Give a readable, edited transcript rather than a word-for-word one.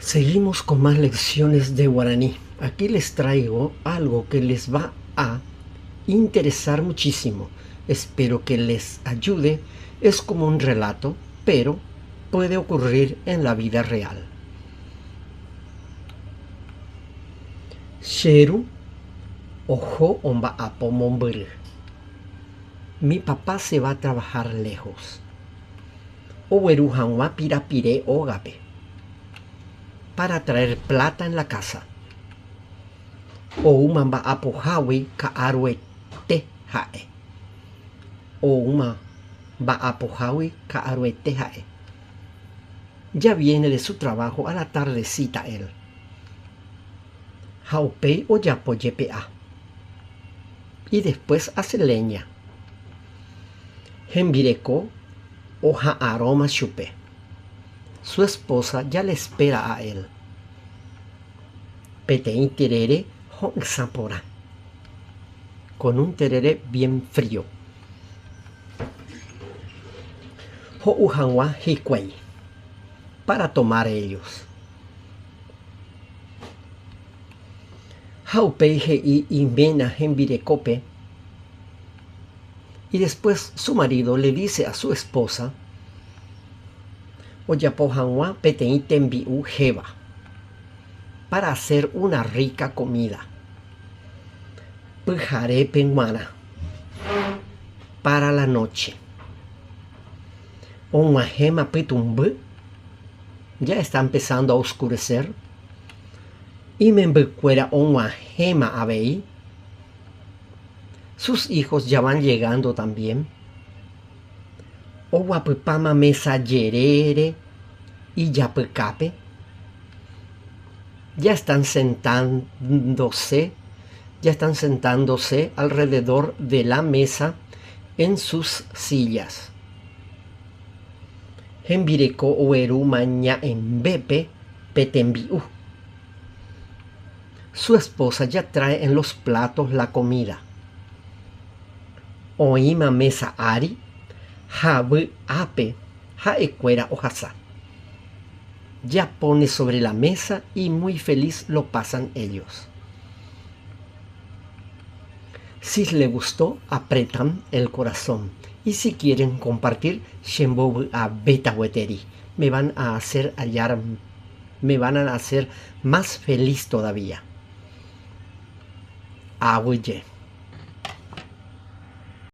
Seguimos con más lecciones de guaraní. Aquí les traigo algo que les va a interesar muchísimo. Espero que les ayude. Es como un relato, pero puede ocurrir en la vida real. Che ru oho omba'apo mombyry. Mi papá se va a trabajar lejos. Ogueru hag̃ua pirapire ógape. Para traer plata en la casa. Oúma mba'apohágui ka'aruete ha'e. Oúma mba'apohágui ka'aruete ha'e. Ya viene de su trabajo a la tardecita él. Ha upéi ojapo jepe'a. Y después hace leña. Hembireko oha'arõma chupe. Su esposa ya le espera a él. Peteĩ terere ho'ysã porã. Con un terere bien frío. Ho'u hag̃ua hikuái. Para tomar ellos. Ha upéi he'i iména hembirekópe. Y después su marido le dice a su esposa ojapo hag̃ua peteĩ tembi'u héva, para hacer una rica comida, pyharépe g̃uarã, para la noche. Og̃uahẽma pytũmby, ya está empezando a oscurecer, imembykuéra og̃uahẽma avei. Sus hijos ya van llegando también. Oguapypáma mesa jerére ijapykápe. Ya están sentándose, ya están sentándose alrededor de la mesa en sus sillas. Hembireko oguerúma ña'ẽmbépe pe tembi'u. Su esposa ya trae en los platos la comida. Oĩma mesa ári ha vy'ápe ha'ekuéra ohasa. Ya pone sobre la mesa y muy feliz lo pasan ellos. Si le gustó, apretan el corazón y si quieren compartir, chembovy'avéta gueteri. Me van a hacer hallar me van a hacer más feliz todavía. Aguyje.